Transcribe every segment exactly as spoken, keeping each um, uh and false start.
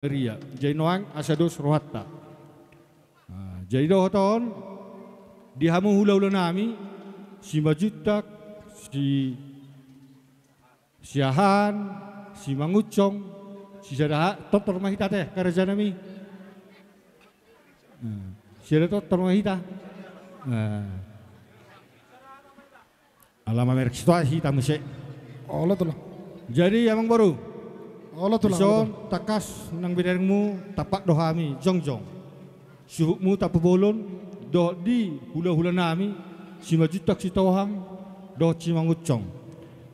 Maria, jadi nuaeng asa dos rohanta. Nah, jadi dohot on, di hamu hulahulanami, Simanjuntak, Si, Siahaan, Simangunsong, Sisada, tortor ma hita ate, angka rajanami. Nah, Sisada tortor ma hita. Nah. Ala mamereng situasi hita muse. Olo, Tulang. Jadi, Amangboru. Olo, Tulang, olo, Tulang. Dison, tangkas nang berenmu, tampak do hami jongjong. Suhutmu Tampubolon, dohot di hulahulanami, Simanjuntak, Sitohang, dohot Simangunsong.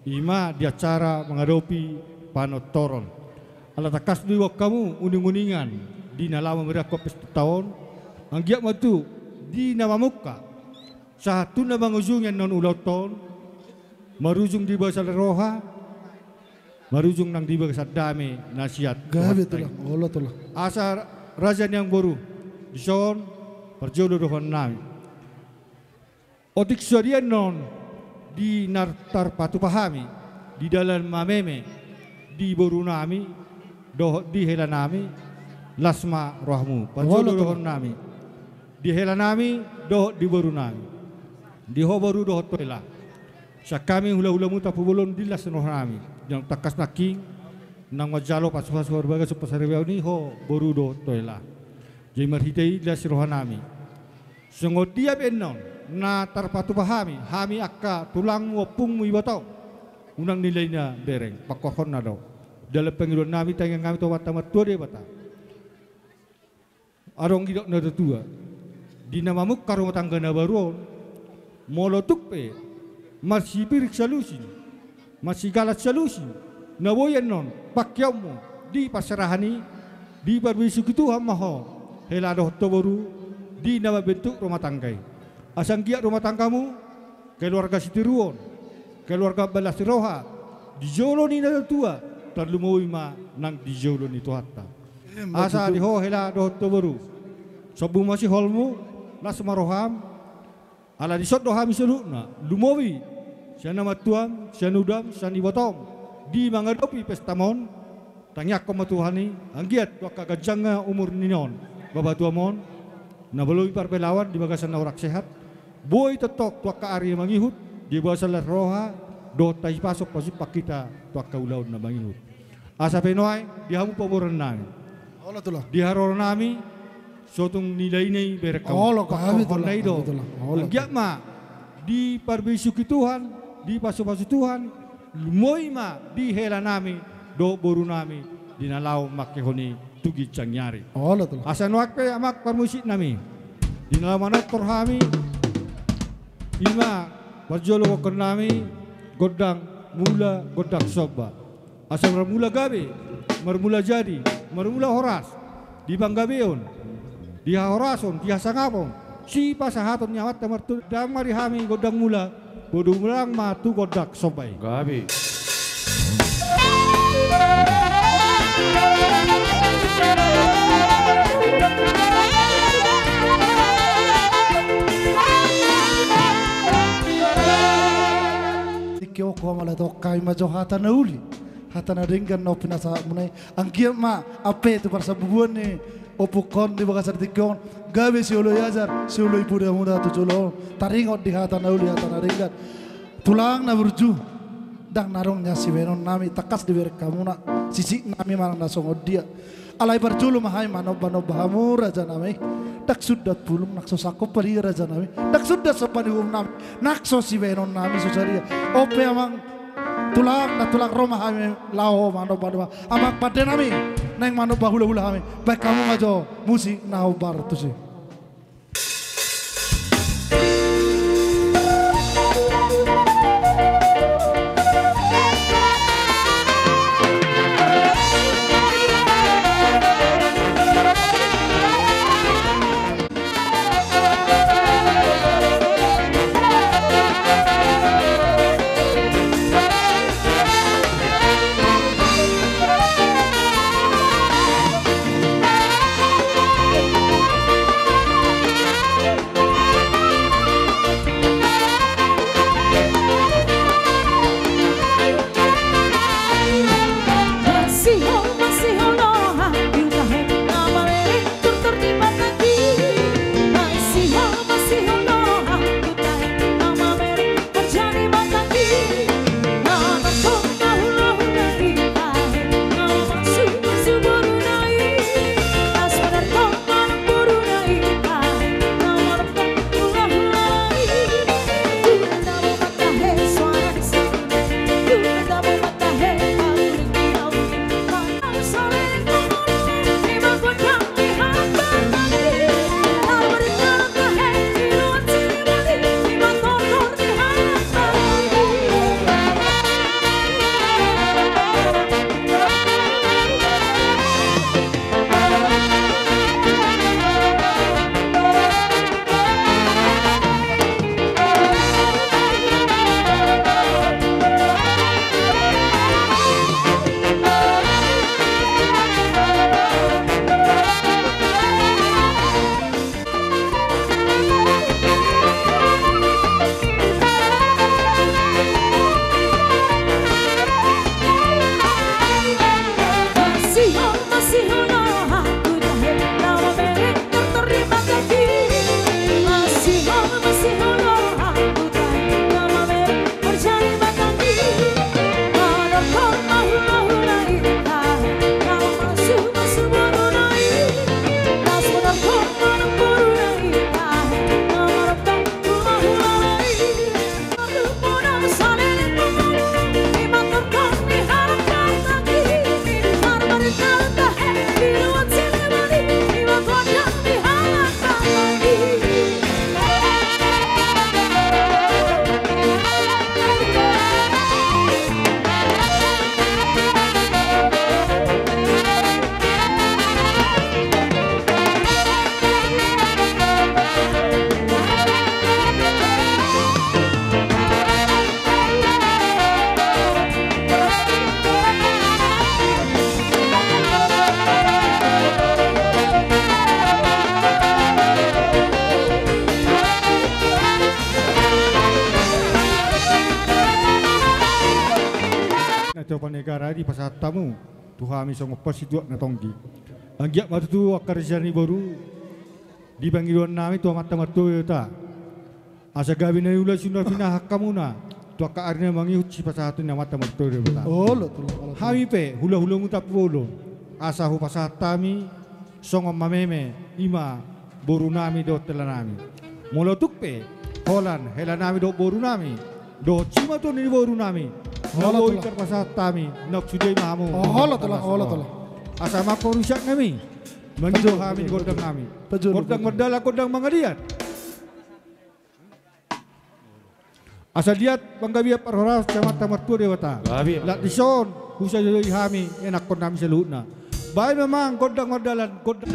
I ma di acara mangadopi panortoron. Ala tangkas do diboan hamu uninguningan di na laho mamerianghon pestanta on, anggiat ma tutu di na mamungka sahat tu na mangujungi annon ulaonta on, marujung di bagasan roha, marujung nang di bagasan dame na siat. Gabe, Tulang. Olo, Tulang. Asa raja ni amangboru, dison parjolo dohononnami. Otik so di annon di na tarpatupa hami di dalan mameme di borunami dohot di helanami, las ma rohamu. Parjolo, olo, Tulang, dohononnami. Di helanami dohot di borunami. Di ho boru dohot ho hela. Sian hami hulahulamu Tampubolon, dillas rohanami. Di naung tangkas nangkin, naung manjalo pasupasu parbagason pasaripeon i ho boru dohot ho hela. Jadi marhite i las rohanami. Songon dia pe annon na tarpatupa hami, hami angka tulangmu, ompungmu, ibotau, unang nilaina bereng, pangkorhonna do. Dalan pangidoannami, tangiangnami tu Amanta Martua Debata. Adong didok na tuatua, di na mamungka rumah tangga na baru on, molo tung pe marsipirik salusi, marsigalan salusi na boi annon pangkeonmu di parserahan i, diparbisuhi Tuhan ma ho hela dohot ho boru di na mambentuk rumah tangga i. Asa anggiat rumah tanggamu keluarga sitiruon, keluarga ballas roha di jolo ni natuatua, tarlumobi ma nang di jolo ni Tuhanta. Asa di ho hela dohot ho boru, sombu ma siholmu, las ma roham. Ala dison do hami saluhutna, lumobi sian amangtuam, sian udam, sian ibotom, di mangadopi pestam on. Tangiangkon ma Tuhan i anggiat tu angka ganjangna umur ni on, bapatuam on, na boi parbelaon di bagasan na hurang sehat, boi tongtong tu angka ari na mangihut di bagasan las roha dohot hahipason, pasupaon hita tu angka ulaon na mangihut. Asa pe nuaeng di hamu pamoruonnami, olo, Tulang, di haroronami, so tung nilaina i bereng hamu. Olo, gabe, Tulang, pangkorhonna i do. Gabe, Tulang. Olo. Anggiat ma diparbisuhi Tuhan, dipasupasu Tuhan, lumobi ma di helanami dohot borunami di na laho mangkehon i tu ginjang ni ari. Olo, Tulang. Asa nuaeng pe, amang parmusiknami, di na laho manortor hami, i ma parjolo boanhonnami gondang mula, gondang somba. Asa marmula gabe, marmula jadi, marmula horas, di panggabeon, di hahorason, di hasangapon, sipasahaton ni Amanta Martua. Dang ma di hami gondang mula, bodo mula ma tu gondang somba i. Gabe. Tingki on ho ma lae, tongka i ma jo hata na uli, hata na denggan na pinasahatmuna i. Anggiat ma ampe tu parsambubuan ni ompungkon di bagasan tingki on, gabe sioloi ajar, sioloi poda muda tu joloan on. Taringot di hata na uli, hata na denggan. Tulang na burju, dang na adong nian sibahenonnami, tangkas dibereng hamuna sisiknami manang na songon dia. Alai parjolo ma hami manombanomba hamu rajanami. Dang sundat bulung nang so sangkop padia rajanami, dang sundat somba ni uhumnami nang so sibahenonnami so sadia. On pe amang tulang, na tulang, ro ma hami laho manombanomba amang pandenami, naeng manomba hulahula hami. Bahen hamu ma jo musik na hombar tusi. Na tio panegara dipasahat hamu tu hami songon pasituak na tonggi. Anggiat ma tutu angka raja ni boru di pangidoan nami tu Amanta Martua Debata. Asa gabe na niula suna pinahan hamuna tu angka ari na mangihut sipasahaton ni Amanta Martua Debata. Olo, olo, olo. Hami pe hula-hulamu Tampubolon, asa hupasahat hami songon mameme, i ma boru nami dohot hela nami. Molo tung pe holan hela nami dohot boru nami dohot simatuan ni boru nami na boi tarpasahat hami, naung sude ma hamu. Olo, olo, olo. Asa mangkorusat nami mangido hami gondang nami. Gondang mardalan, gondang mangaliat. Asa liat panggabean parhorasan sian Amanta Martua Debata. Gabe. Laos dison husajojoi hami ianakhon nami saluhutna. Baen ma amang gondang mardalan, gondang.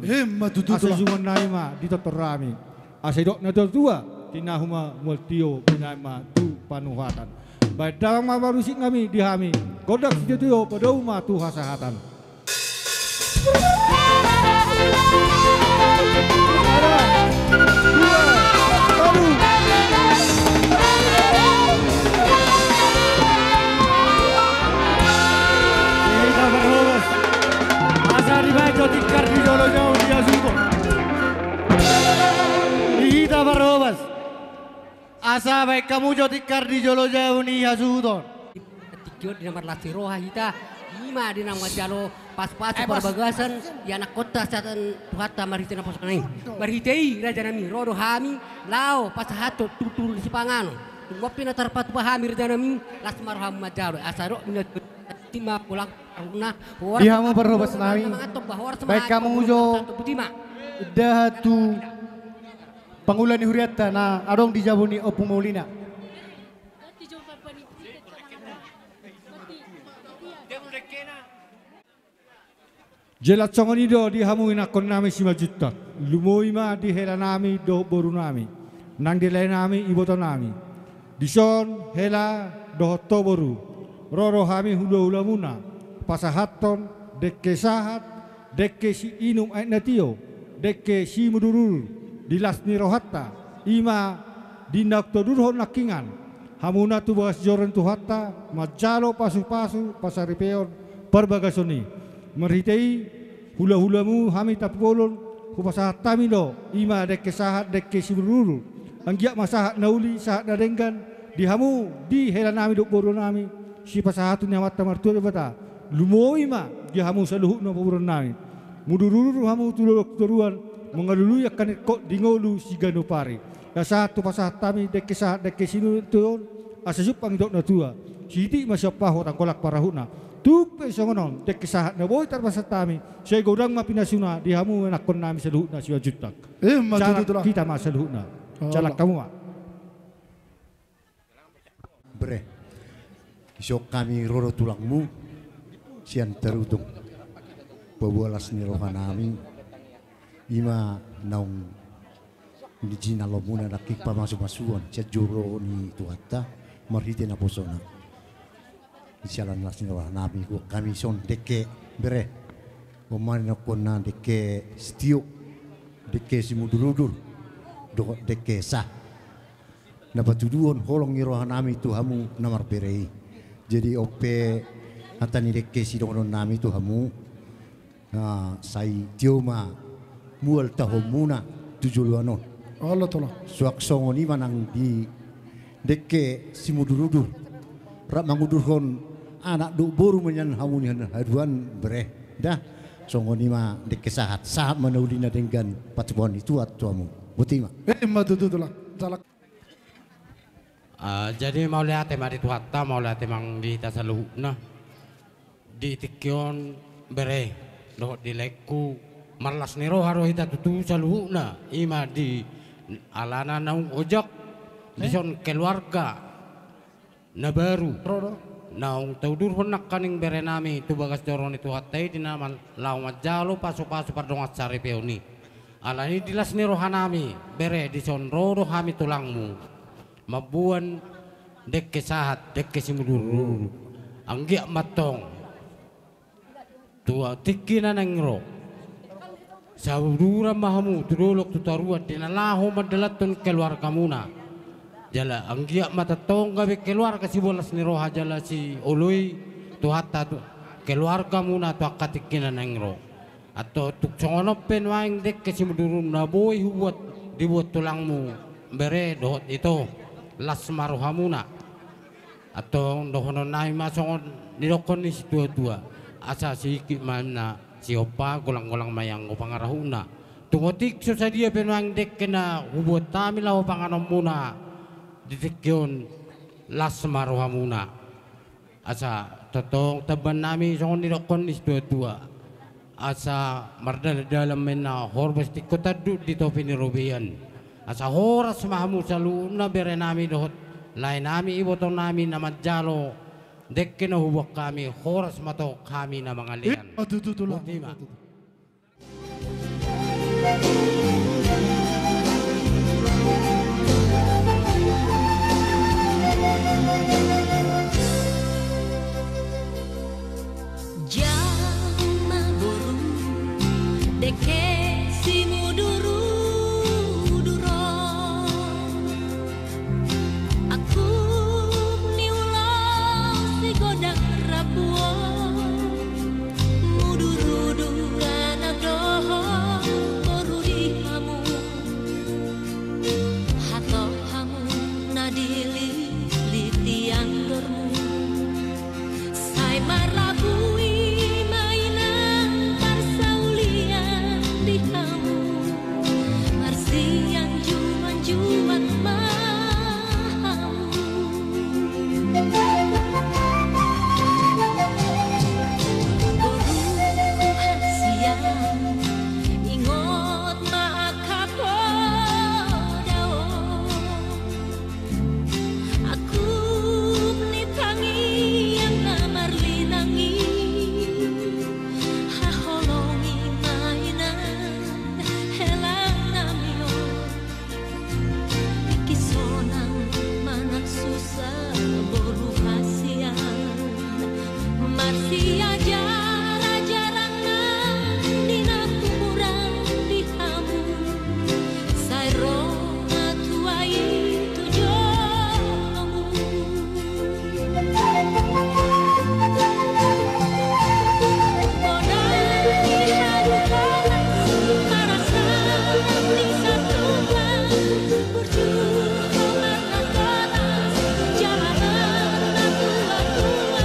Emma tutu. Asa tulang. Junguan nami ma di tortor nami. Asa didok na tuatua, tinahu ma mual tio, binahen ma tu panuhatan. Baen damang ma parusik nami di hami, gondang sitio-tio, padomu ma tu hasahatan. Hita parhobas. Asa dibaen jo tikar di jolo jabu ni hasuhuton. Hita parhobas. Asa baen hamu jo tikar di jolo jabu ni hasuhuton. Tingki on di na marlas ni roha hita, i ma di na manjalo pasu-pasu parbagason, ianakhonta sian Tuhanta marhite naposona i. Marhite i raja nami, ro do hami laho pasahathon tutur sipanganon. Tung pe na tarpatupa hami raja nami, las ma rohamu manjalo. Asa dok mina tima pulang karuna. Di hamu parhobas nami. Baen hamu jo indahan tu pangula ni hurianta na adong di jabu ni Ompu Maulina. Jala songon i do di hamu ianakhon nami Simanjuntak, lumobi ma di hela nami dohot boru nami, nang di lae nami, iboto nami. Dison hela dohot ho boru, ro do hami hula-hula muna pasahathon dengke sahat, dengke siinum aek na tio, dengke simudur-udur, di las ni rohanta, i ma di naung taudurhon nangkiningan hamuna tu bagas joro ni Tuhanta, manjalo pasu-pasu pasaripeon parbagason i. Marhite i hula-hulamu hami Tampubolon, hupasahat hami do, i ma dengke sahat, dengke simudur-udur. Anggiat ma sahat na uli, sahat na denggan, di hamu, di hela nami dohot boru nami, sipasahaton ni Amanta Martua Debata. Lumobi ma di hamu saluhutna pamoruon nami. Mudur-udur hamu tu dolok tu toruan, mangalului angka ningkot di ngolu siganup ari. Ia sahat hupasahat hami dengke sahat dengke sinuan tu on, asa jumpang didok na tua. Sititi ma siompa hutang kolak parahutna. Tung pe songon on dengke sahat na boi tarpasahat hami, sai godang ma pinasuna di hamu ianakhon nami saluhutna Simanjuntak. Emma tutu tulang. Hita ma saluhutna. Calak hamu ma. Bere, dison hami ro do tulangmu sian Tarutung. Paboa las ni roha nami, i ma naung jinalomuna nangkin pamasu-masuon sian joro ni Tuhanta marhite naposona. Siala ni las ni roha nami, huboan hami songon dengke bere. On ma nidokna dengke sitio, dengke simudur-udur, dohot dengke sahat. Na patuduhon holong ni roha nami tu hamu na marbere i. Jadi on pe hata ni dengke sidohonon nami tu hamu, na sai tio ma mual taonmuna tu joloan on. Olo tulang. Suang songon i ma nang di dengke simudur-udur, rap mangudurhon anak dohot boru ma nian hamu nian haduan bere. Dah, songon i ma dengke sahat, sahat ma na uli na denggan patupahon ni Tuhan tu hamu. Boti ma. Emma tutu tulang. Calak. Ah, jadi mauliate ma di Tuhanta, mauliate ma di hita saluhutna. Di tingki on bere dohot di laengku, marlas ni roha do hita tutu saluhutna, i ma di alana naung ojak dison keluarga na baru, naung taudurhon nangkaning bere nami tu bagas joro ni Tuhanta i di na man-, laho manjalo pasu-pasu pardongan saripeon i. Alani i di las ni roha nami bere, dison ro do hami tulangmu mamboan dengke sahat, dengke simudur-udur. Anggiat ma antong tu tingki na naeng ro, sauduran ma hamu tu dolok tu toruan di na laho mandalanhon keluargamuna. Jala anggiat ma antong gabe keluarga sibolas ni roha jala sioloi Tuhanta tu keluargamuna tu angka tingki na naeng ro. Antong tung songon on pe nuaeng dengke simudur-udur na boi hubuat, dibuat tulangmu bere dohot ito, las ma rohamuna. Antong dohonon nami ma songon nidokkon ni situa-tua, asa sihikit ma ninna sihompa, golang-golang ma ianggo pangarahutna. Tung otik so sadia pe nuaeng dengke na hubuat hami laho panganonmuna di tingki on, las ma rohamuna. Asa tongtong tambaen nami songon nidokkon ni situa-tua, asa mardalan-dalan ma ninna horbas tingko tanduk di topi ni robean. Asa horas ma hamu saluhutna bere nami dohot lae nami, iboto nami na manjalo dengke na huboan hami, horas ma antong hami na mangalean. Ima tutu tulang. Boti ma. Jama boru, dengke simudurudur on. Angkup ni ulos di gondang rambu on, mudurudur anak dohot boru di hamu. Hatop hamu na dilili tiang dormu. Sai marlabui ma inang parsaulian di hamu, marsianjuanjuan ma hamu. Boruku hasian, ingot ma angka poda on. Angkup ni tangiang na marlinang i, haholongi ma inang hela nami on. Tingki sonang manang susa boru hasian, marsiajarajaran nang di na humuran di hamu. Sai ro ma tua i tu jolomu. Bona ni haduan, marasa ni satuan, burju ho marnatoras, jalanan na tuatua.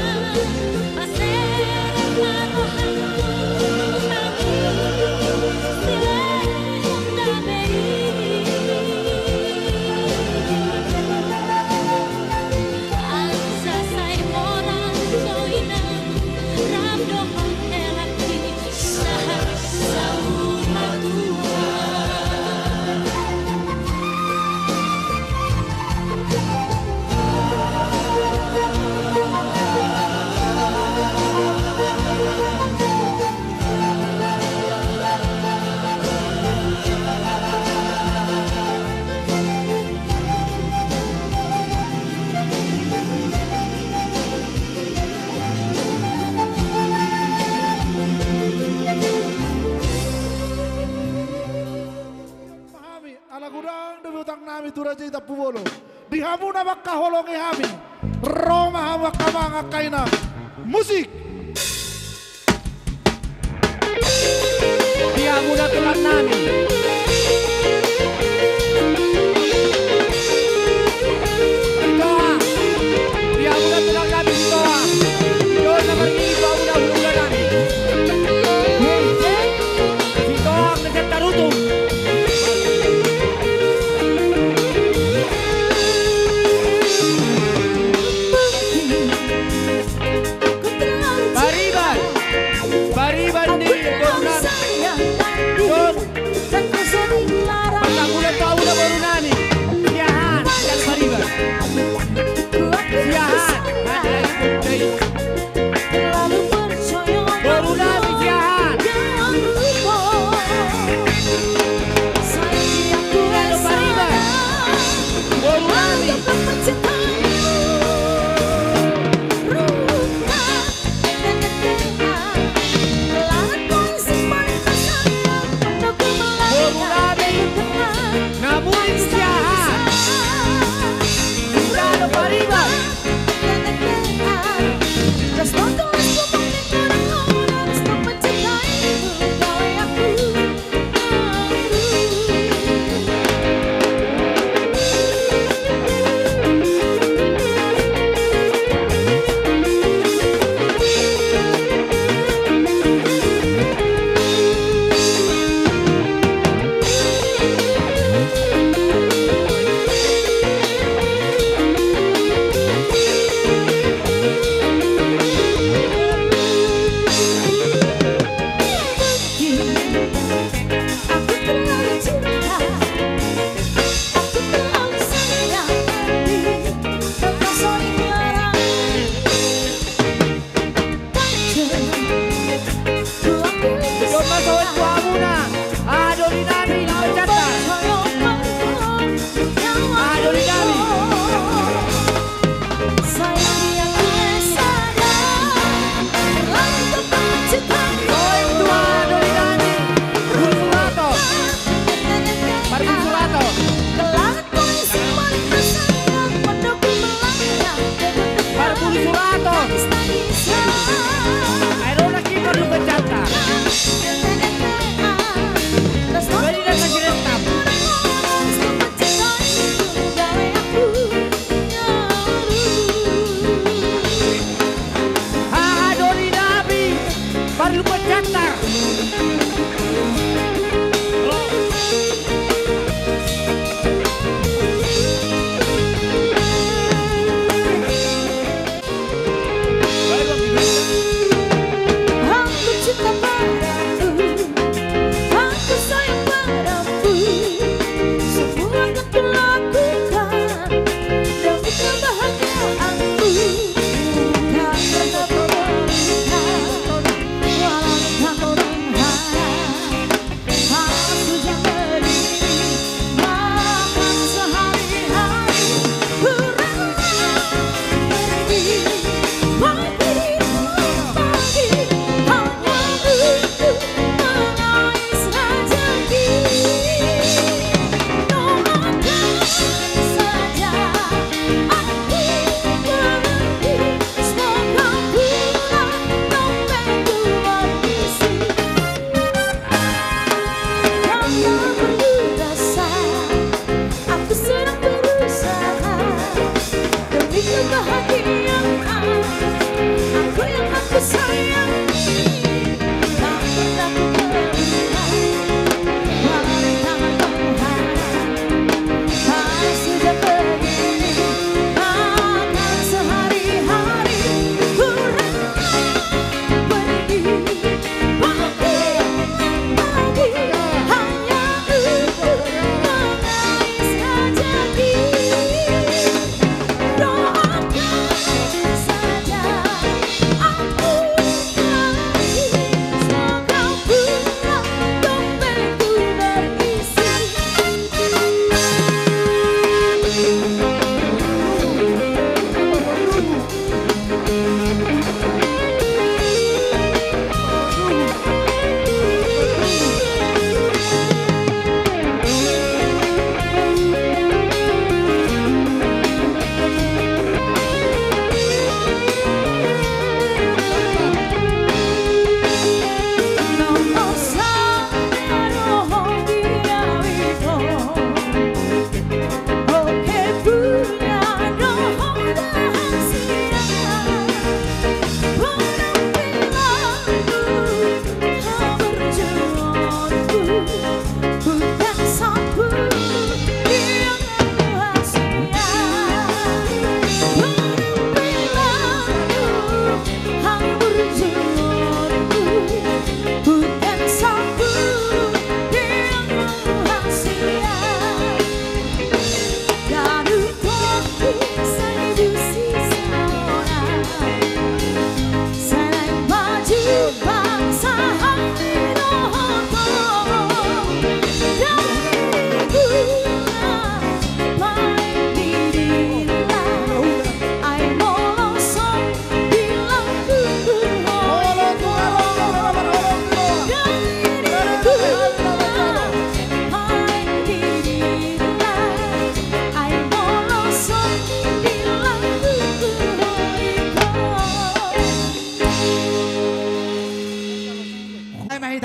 Hami, ala godang dope utang nami tu raja i Tampubolon. Di hamu na mangkaholongi hami, ro ma hamu angka amang angka inang. Musik. Di hamu na tulang nami. Di hamu na tulang nami, di hamu na marnini, di hamu na hulahula nami. Sitoang na sian Tarutung. Pariban, pariban ni boru nami. Dot.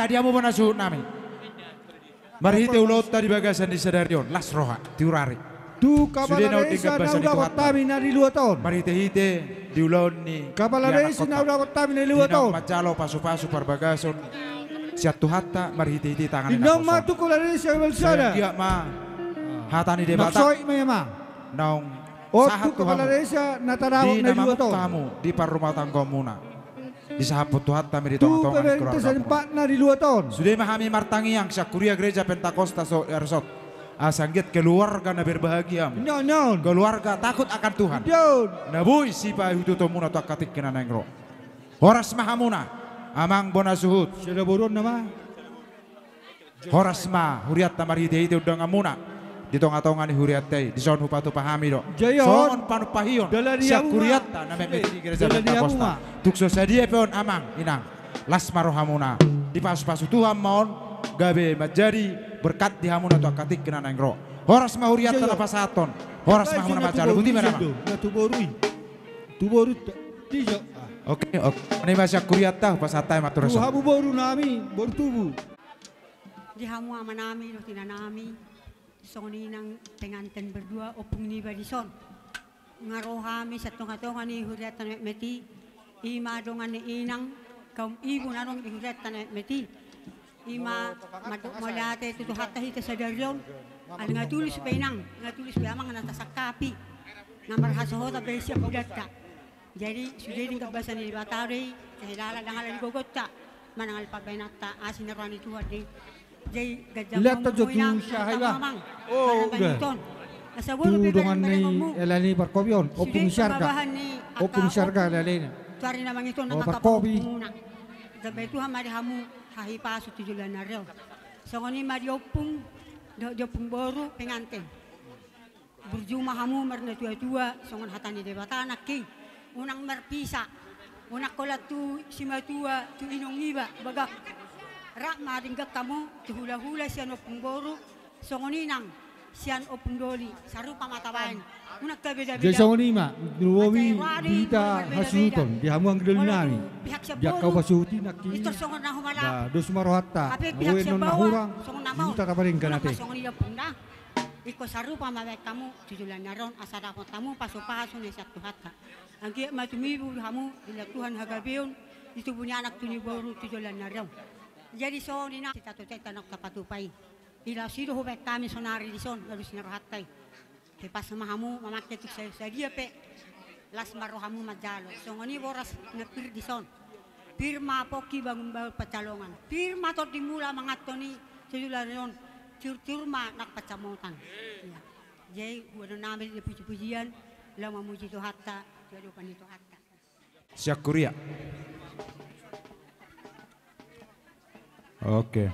Di hamu bona suhut nami. Marhite ulaonta di bagasan ni sadari on, las roha, tiur ari. Tu kapala desa na ulaon hami na di luat on. Marhite-hite di ulaon ni kapala desa na ulaon hami na di luat on. Manjalo pasu-pasu parbagason sian Tuhanta marhite-hite tangan ni naposo. Sai anggiat ma hata ni Debata naung sahat tu hamu di na mamungka hamu di parrumatanggaonmuna. Disahaphon Tuhanta ma i di tonga-tonga ni keluargamuna. Sude ma hami martangiang sian huria Gereja Pentakosta Sohot Iarsot, asa anggiat keluarga na berbahagia hamu. Keluarga takut akan Tuhan. Na boi sipaihututonmuna tu angka tingki na naeng ro. Horas ma hamuna, amang bona suhut. Horas ma hurianta marhite-hite undanganmuna di tonga-tonga ni hurianta i. Dison hupatupa hami do songon panumpahion sian hurianta na metmet i di Gereja Pentakosta. Tung so sadia pe on, amang, inang, las ma rohamuna, dipasu-pasu Tuhan ma on, gabe manjadi berkat di hamuna tu angka tingki na naeng ro. Horas ma hurianta na pasahathon. Horas ma hamuna manjalo. Boti ma, amang. Tu boru, tu boru. Oke, oke. Nunga sian hurianta hupasahat hami ma tu hamu boru nami, boru tubu. Di hamu amanami dohot inanami, songon i nang penganten berdua, ompung niba dison. Nga ro hami sian tonga-tonga ni hurianta na metmet i, i ma dongan ni inang, kaum ibu na adong di hurianta na metmet i. I ma mandok mauliate tu Tuhanta hita sadari on. Alai nga tulus be inang, nga tulus be amang na tasangkapi, na marhasohotan be sian pudanta. Jadi sude denggan basa ni Debata do i, sahilala ndang ala di gogonta manang ala pambahenanta, asi na roha ni Tuhan do i. Jadi ganjang ma hamu inang, ganjang ma amang. Asa boru pe dongan ni, hela ni parkopi on, ompung siarga. Ompung siarga hela ni. Tu ari na mangihut on nang angka parkopi. Tambai Tuhan ma di hamu hahipason tu joloan ni ari on. Songon i ma di ompung, dohot di ompung boru penganten. Burju ma hamu marnatua-tua, songon hata ni Debata nangkin. Unang marpisa, unang holan tu simatua tu inong niba bagak. Rap ma denggan hamu tu hula-hula sian ompung boru, songon i nang sian ompung doli, sarupa ma tabaen. Unang tabeda-beda. Jadi songon i ma, lumobi di hita hasuhuton di hamu anggi doli nami. Di angka hasuhuti nangkin. Dos ma rohanta. Hape pihak sian bawah, songon na mau. Di hita tapadenggan ate. Songon i ompung da. Ingkon sarupa ma baen hamu tu joloan ni ari on, asa dapot hamu pasu-pasu na sian Tuhanta. Anggiat ma tumibu hamu dilehon Tuhan hagabeon di tubu ni anak tu ni boru tu joloan ni ari on. Jadi songon i nang sitatotoanta naung tapatupa i. Di laos i do hubaen hami sonari dison, na dos ni rohanta i. Hipas ma hamu mamangke tung sadia pe. Las ma rohamu manjalo. Songon i boras na pir dison. Pir ma pongki bangun bangun pansalongan. Pir ma tondi mula manganhon i tu joloan on. Tiur-tiur ma nang pansamotan. Jadi huboan nami di puji-pujian, laho mamuji Tuhanta tu adopan ni Tuhanta. Sian huria. Oke.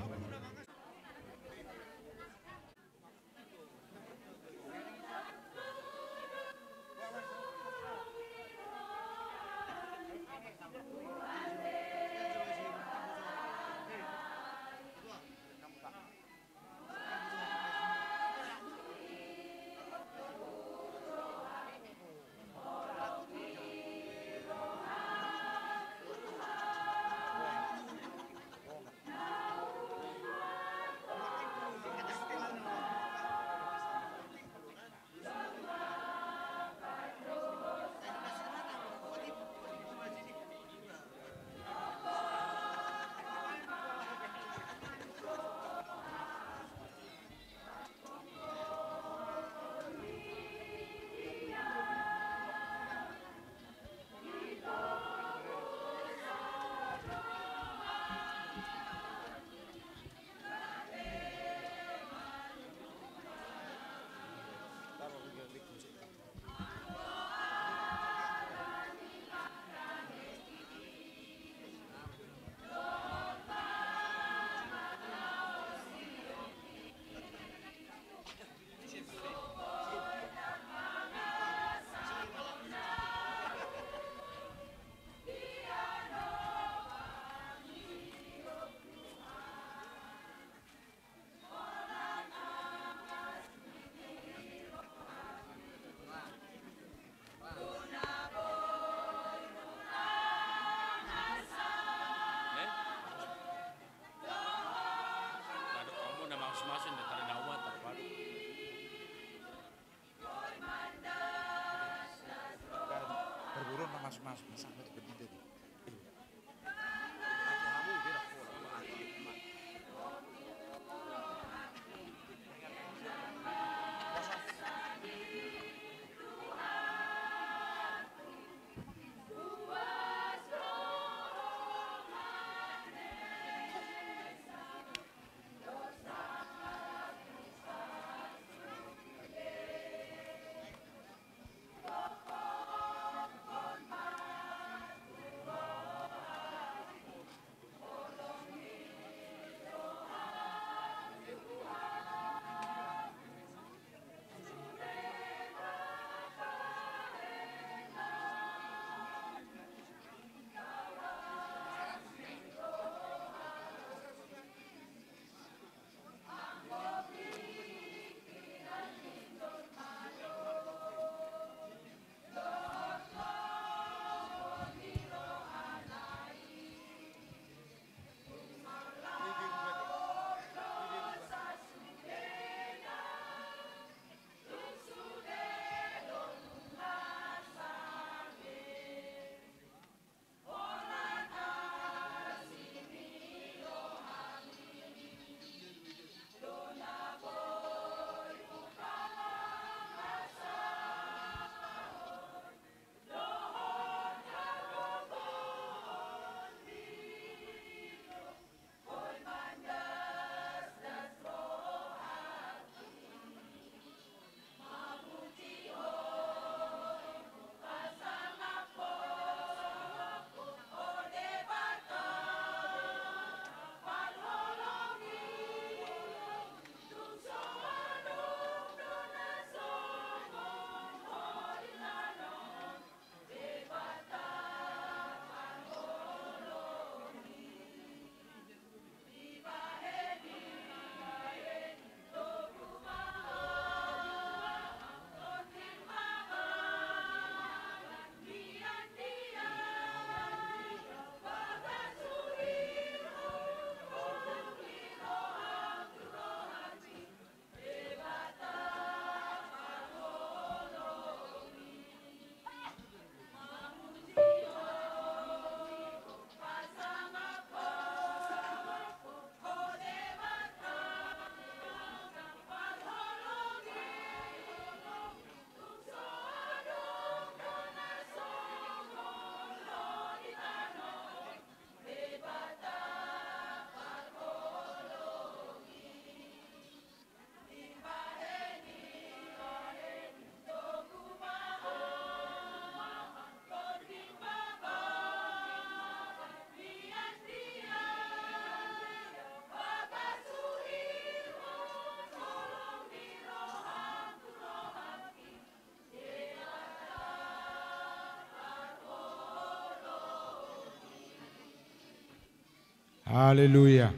Haleluya.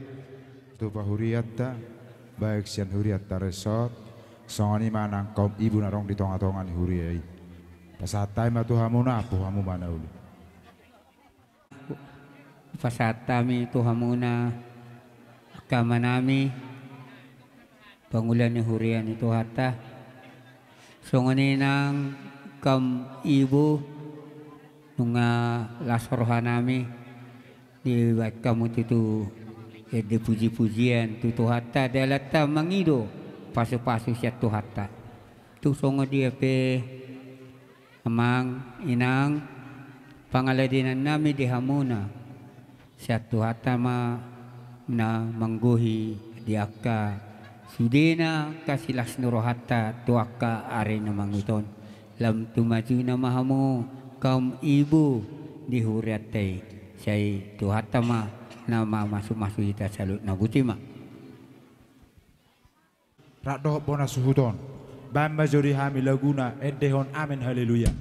Tu pahurianta, baik sian hurianta resort, songon i ma nang kaum ibu na adong di tonga-tonga ni huria i. Pasahat hami ma tu hamuna, ampu hamu ma na uli. Pasahat hami tu hamuna, angka amanami, pangula ni huria ni Tuhanta. Songon i nang kaum ibu, nunga las rohanami dibahen hamu tutu ende puji-pujian tu Tuhanta, dalan ta mangido pasu-pasu sian Tuhanta. Tung songon dia pe, amang, inang, pangaladenannami di hamuna, sian Tuhanta ma na manggohi di angka sudena angka silas ni rohanta tu angka ari na mangihut on. Lam tu majuna ma hamu kaum ibu di hurianta i, sai Tuhanta ma na mamasu-masu hita saluhutna. Boti ma. Rap dohot bona suhut on. Bahen ma jo di hami laguna, endehon amen haleluya.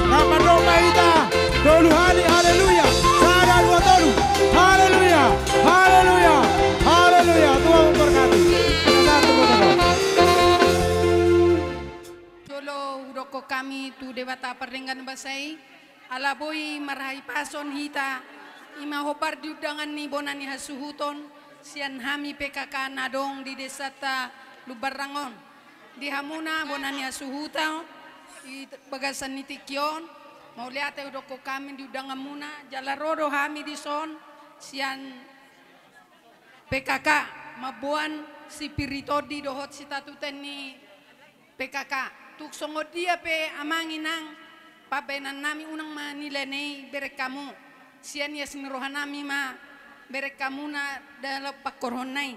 Rap mandok ma hita tolu hali haleluya. Sada, dua, tolu. Haleluya, haleluya, haleluya. Tuhan memberkati. Satu, dua, tiga. Jolo hudokkon hami tu Debata pardenggan basa i, ala boi marhahipason hita, i ma hombar di undangan ni bona ni hasuhuton sian hami P K K na adong di desanta Lumbanrang on. Di hamuna bona ni hasuhuton, di bagasan ni tingki on, mauliate hudokkon hami di undanganmuna, jala ro do hami dison sian P K K, mamboan sipir ni tondi dohot sitatuten ni P K K. Tung songon dia pe amang inang, pambahenannami unang manilai na i bereng hamu, sian ias ni rohanami ma bereng hamuna dalan pangkorhonna i.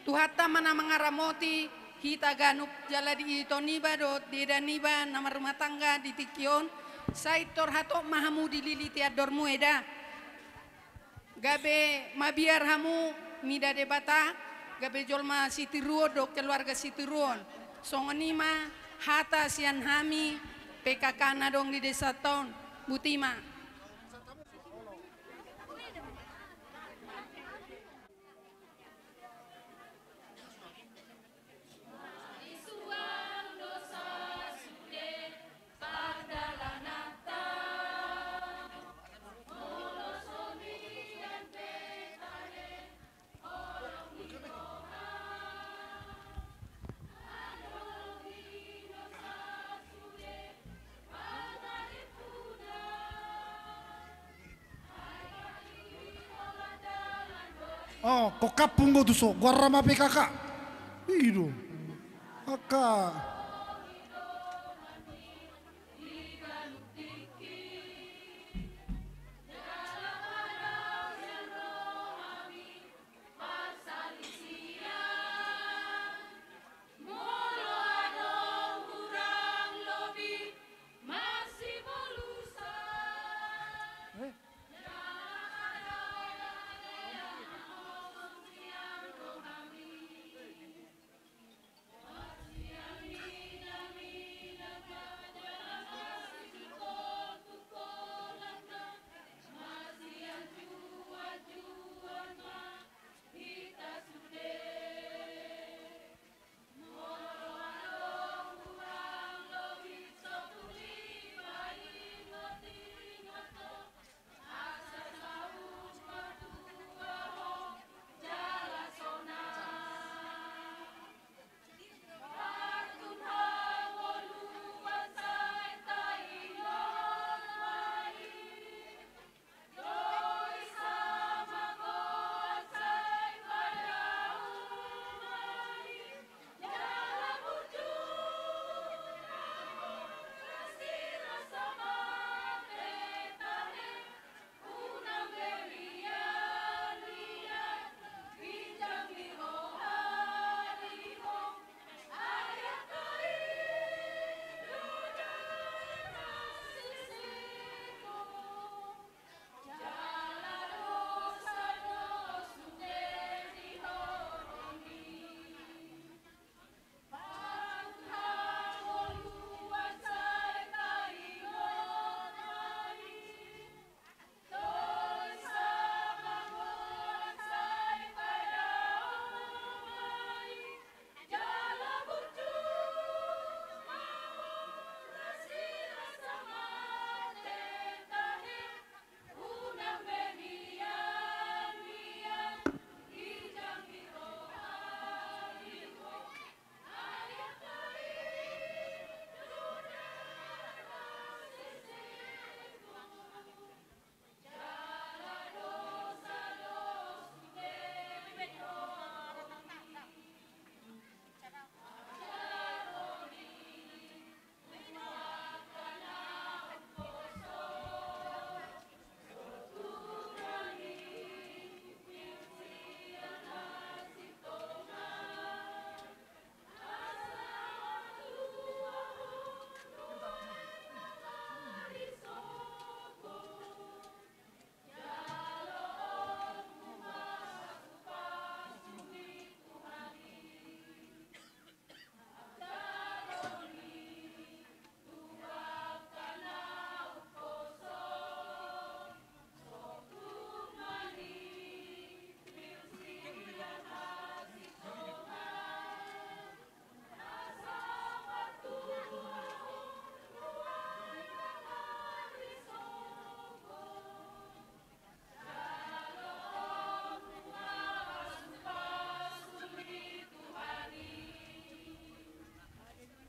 Tuhanta ma na mangaramoti hita ganup jala di ito niba dohot di eda niba na marrumah tangga di tingki on, sai tor hatop ma hamu dililiti andormu eda. Gabe mabiar hamu mida Debata, gabe jolma sitiruon dohot keluarga sitiruon. Songon i ma hata sian hami P K K na adong di desa on. Botima. Oh, kok kampung go tuso, goarna ma P K K. I do. Angka.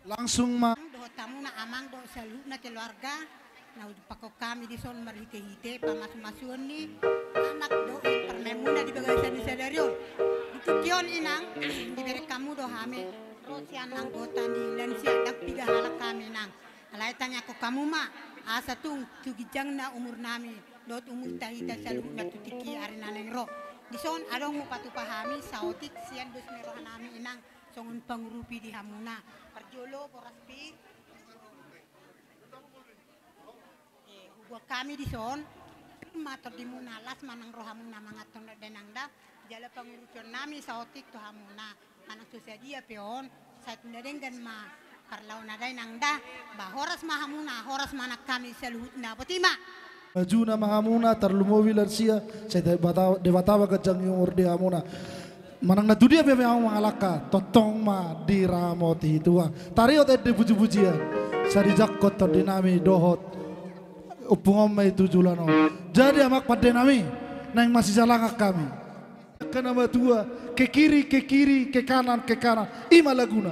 Langsung ma. Dohot hamuna amang dohot saluhutna keluarga na hupasahat hami dison marhite-hite pamasumasuon ni anak dohot parumaenmuna di bagasan ni sadari on. Di tingki on inang, dibereng hamu do hami ro sian anggota ni lansia, ndang piga halak hami inang. Alai tangiangkon hamu ma asa tung tu ginjangna umurnami dohot umurta hita saluhutna tu tingki ari na naeng ro. Dison adong hupatupa hami saotik sian dos ni rohanami inang, songon pangurupi di hamuna. Parjolo boras pir. Eh, hubuat hami dison. Ma tondimuna, las ma nang rohamuna manganhon dainang da, jala pangurupionnami saotik tu hamuna. Manang so sadia pe on, sai tu na denggan ma parlao na dainang da. Ba horas ma hamuna, horas ma nang hami saluhutna, boti ma. Maju nama hamuna, tarlumobi lansia, sai Debata, Debata ma ganjang ni umur di hamuna. Manang na tudia pe hamu mangalangka, tongtong ma diramoti Tuhan. Tarihot ende pujipujian, sai dijangkon tondinami dohot ompung on ma i tu joloan on. Jadi amang pandenami, naeng masijalangan hami. Angka na matua, ke kiri, ke kiri, ke kanan, ke kanan. I ma laguna.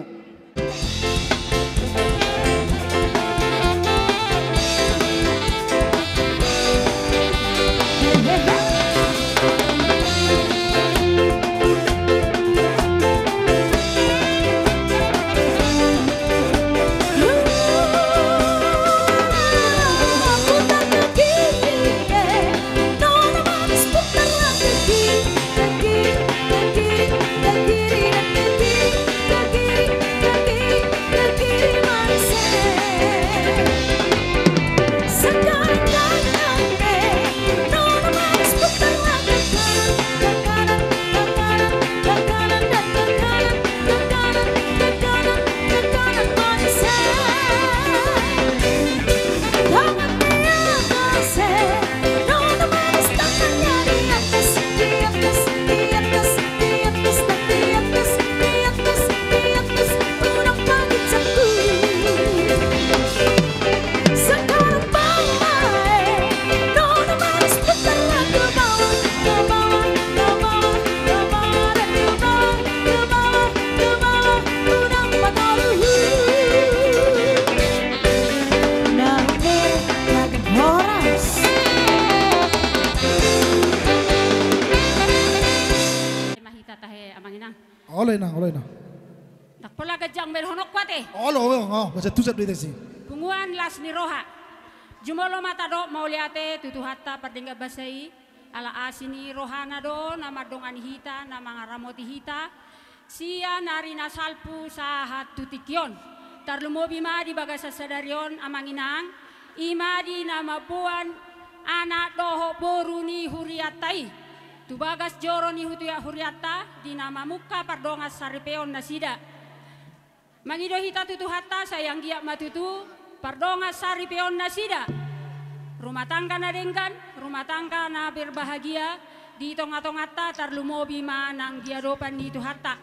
Olo inang, olo inang. Ndang pola ganjang be dohononku ate. Olo, olo, olo, masa tu sap di tesi. Punguan las ni roha. Jumolo ma tadok mauliate tu Tuhanta pardenggan basa i, ala asi ni rohana do na mandongani hita, na mangaramoti hita sian ari na salpu sahat tu tingki on. Tarlumobi ma di bagasan sadari on amang inang, i ma di na mamboan anak dohot boru ni hurianta i tu bagas joro ni huria-, hurianta, di na mamungka pardongan saripeon nasida. Mangido hita tu Tuhanta, sai anggiat ma tutu pardongan saripeon nasida. Rumah tangga na denggan, rumah tangga na berbahagia di tonga-tonganta, tarlumobi ma nang di adopan ni Tuhanta.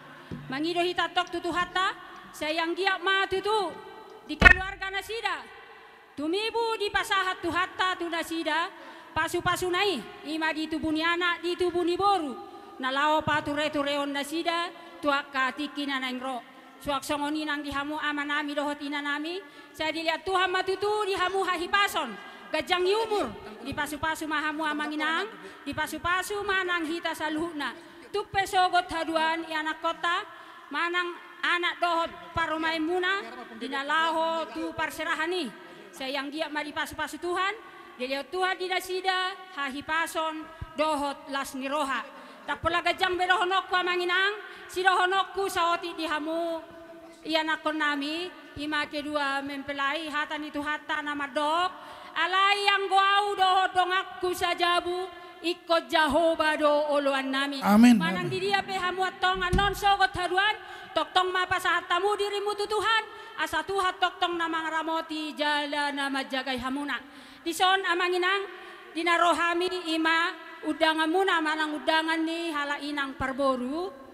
Mangido hita tong tu Tuhanta, sai anggiat ma tutu di keluarga nasida tumibu dipasahat Tuhanta tu nasida pasu-pasuna i, i ma di tubu ni anak, di tubu ni boru, na laho pature-tureon nasida tu angka tingki na naeng ro. Suang songon i nang di hamu amanami dohot inanami, sai dilehon Tuhan ma tutu di hamu hahipason, ganjang ni umur, dipasu-pasu ma hamu amang inang, dipasu-pasu ma nang hita saluhutna. Tung pe sogot haduan ianakkonta, manang anak dohot parumaenmuna, di na laho tu parserahan i, sai anggiat ma dipasu-pasu Tuhan, dilehon Tuhan di nasida hahipason dohot las ni roha. Ndang pola ganjang be dohononku amang inang, sidohononku saotik di hamu ianakkonnami, i ma kedua mempelai, hata ni Tuhanta na mandok, alai anggo ahu dohot donganku sajabu, ingkon Jahowa do oloannami. Amin. Manang di dia pe hamu antong annon sogot haduan, tongtong ma pasahat hamu dirimu tu Tuhan, asa Tuhan tongtong na mangaramoti jala na manjagai hamuna. Dison amang inang, di na ro hami i ma undanganmuna manang undangan ni halak inang parboru.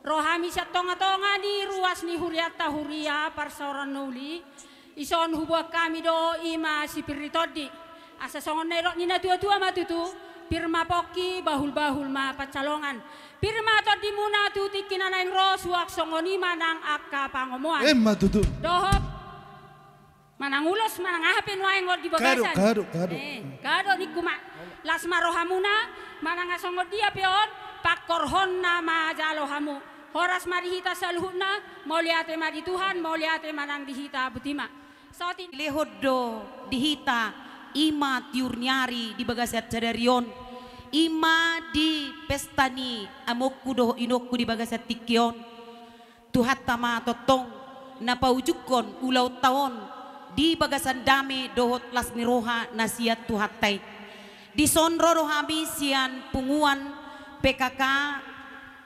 Ro hami sian tonga-tonga ni ruas ni hurianta, huria parsaoran na uli. Dison huboan hami do i ma sipir ni tondi. Asa songon na nidok ni natua-tua ma tutu, pir ma pongki, bahul-bahul ma pansalongan. Pir ma tondimuna tu tingki na naeng ro, suang songon i ma nang angka pangomoan. Emma tutu. Dohot manang ulos, manang aha pe nuaeng on di bagasan. Kahadok, kahadok, kahadok. Eh, kahadok ningku ma. Las ma rohamuna, manang songon dia pe on, pangkorhonna ma jalo hamu. Horas ma di hita saluhutna, mauliate ma di Tuhan, mauliate ma nang di hita, boti ma. Saotik. Dilehon do di hita, i ma tiur ni ari di bagasan sadari on, i ma di pesta ni amongku dohot inongku di bagasan tingki on. Tuhanta ma tongtong na paujunghon ulaonta on di bagasan dame dohot las ni roha na sian Tuhanta i. Dison ro do hami sian punguan P K K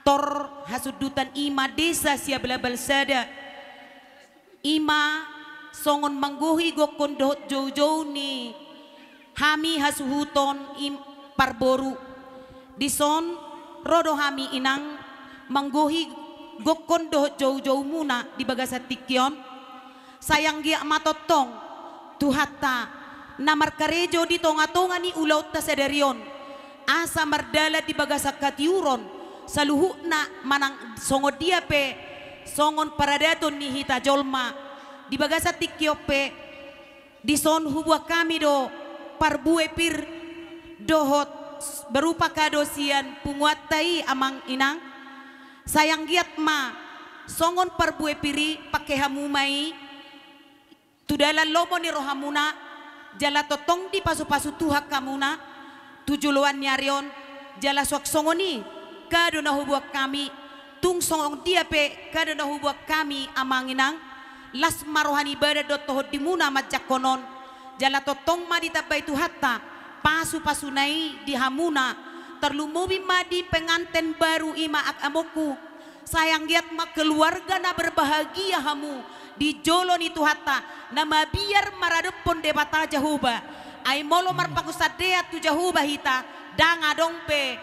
Tor Hasundutan, i ma desa Siabalabal sada. I ma songon manggohi gokhon dohot joujou ni hami hasuhuton i parboru. Dison ro do hami inang manggohi gokhon dohot joujoumuna di bagasan tingki on. Sai anggiat ma tongtong Tuhanta na markarejo di tongatonga ni ulaonta sadari on, asa mardalan di bagasan hatiuron saluhutna manang songon dia pe songon paradaton ni hita jolma di bagasan tingki on pe. Dison huboan hami do parbue pir dohot berupa kado sian punguanta i amang inang. Sai anggiat ma songon parbue pir i pangke hamu ma i tu dalan lomo ni rohamuna, jala tongtong dipasupasu Tuhan hamuna tu joloan ni ari on. Jala suang songon i kado na huboan hami, tung songon dia pe kado na huboan hami amang inang, las ma roha ni badan dohot tohondimuna manjangkon on. Jala tongtong ma ditambai Tuhanta pasupasuna i di hamuna, tarlumobi ma di penganten baru i ma angka amongku. Sai anggiat ma keluarga na berbahagia hamu di jolo ni Tuhanta na mabiar maradophon Debata Jahowa. Ai molo marpangunsandean tu Jahowa hita, ndang adong be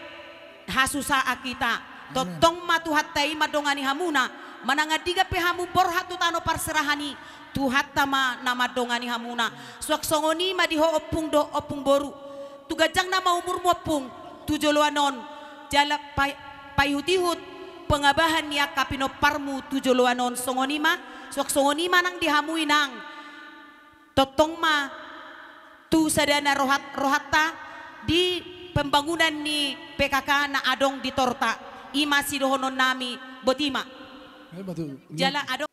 hasusaan hita. Tongtong ma Tuhanta i mandongani hamuna, manang andigan pe hamu borhat tu tano parserahan i, Tuhanta ma na mandongani hamuna. Suang songon i ma di ho ompung dohot ompung boru. Tu ganjang nama umurmu ompung tu joloan on, jala pa-, paihutihut pangabahan ni angka pinomparmu tu joloan on. Songon i ma, suang songon i ma nang di hamu inang. Tongtong ma tu sadana rohat-, rohanta di pembangunan ni P K K na adong di torta. I ma sidohononnami, boti ma. Jala adong.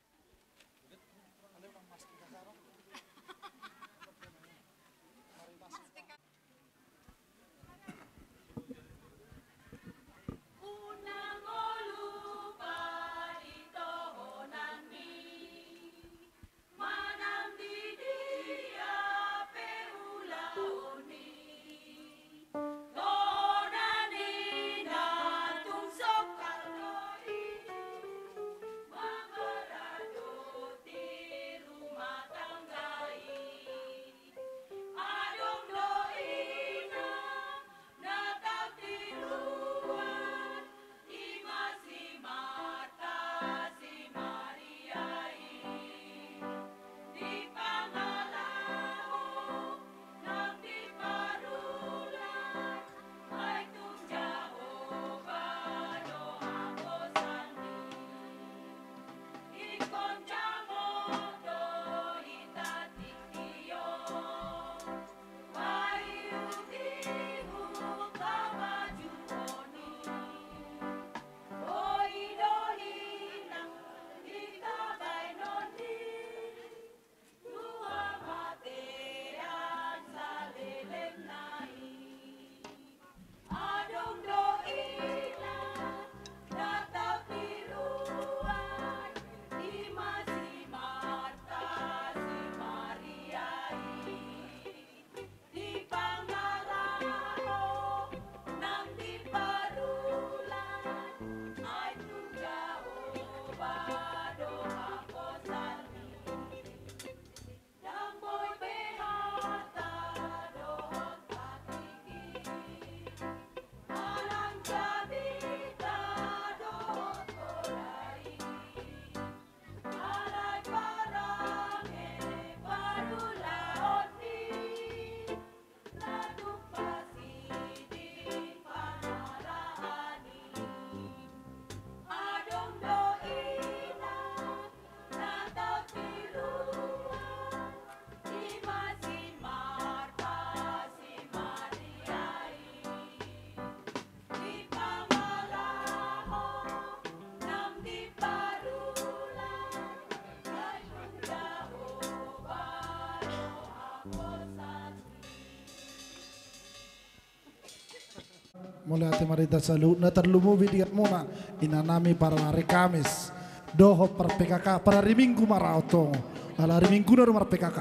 Mauliate ma di hita saluhutna, tarlumobi di hamuna inanami parari Kamis dohot par-P K K, parari Minggu ma ra on tongon. Ala ari Minggu na do mar-P K K.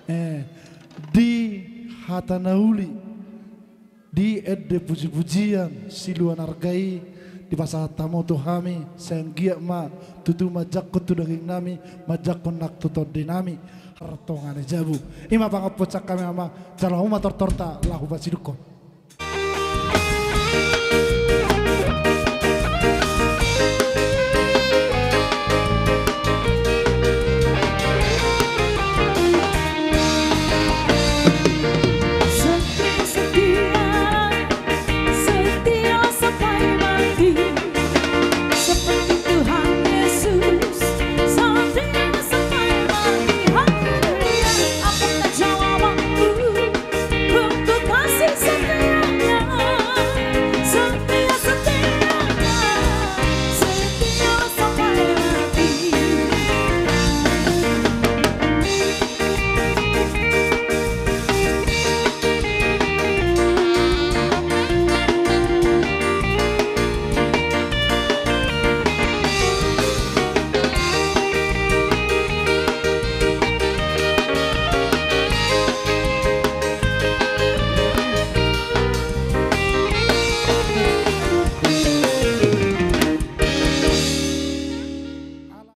Eh, di hata na uli Di ende pujipujian siluan arga i, dipasahat hamu tu hami, sai anggiat ma tutu manjangkon tu daging nami, manjangkon nang tu tondi nami hartonga ni jabu. I ma pangampuon sian hami, Amang, jalo hamu ma tortorta laho pasidukkon.